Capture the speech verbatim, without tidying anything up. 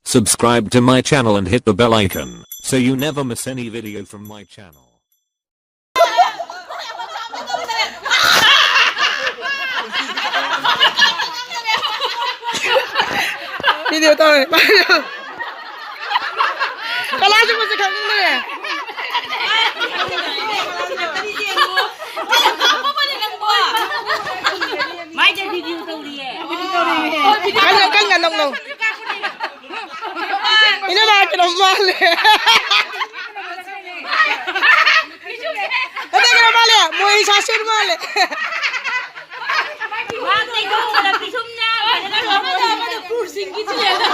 Subscribe to my channel and hit the bell icon so you never miss any video from my channel. Video ꯇꯧꯔꯦ꯫ ꯀꯂꯥꯁꯨ ꯃꯁꯛ ꯈꯪꯗ꯭ꯔꯦ꯫ ꯃꯥꯏꯗ video ꯇꯧꯔꯤꯌꯦ꯫ ꯀꯟꯅ ꯀꯟꯅ ꯅꯣꯛꯅꯧ꯫ ꯏꯅꯝꯃ ꯀꯩꯅꯣꯝ ꯃꯥꯜꯂꯦ꯫ ꯅꯠꯇꯦ, ꯀꯩꯅꯣ ꯃꯥꯜꯂꯦ, ꯃꯣꯏ ꯁꯥꯁꯨꯔ ꯃꯥꯜꯂꯦ꯫ ꯃꯥ ꯀꯩꯗꯧꯕꯗ ꯄꯤꯁꯨꯝ ꯌꯥꯝꯕꯅꯤꯅ ꯃꯅꯤꯄꯨꯔꯁꯤꯡꯒꯤ ꯆꯦꯗ꯫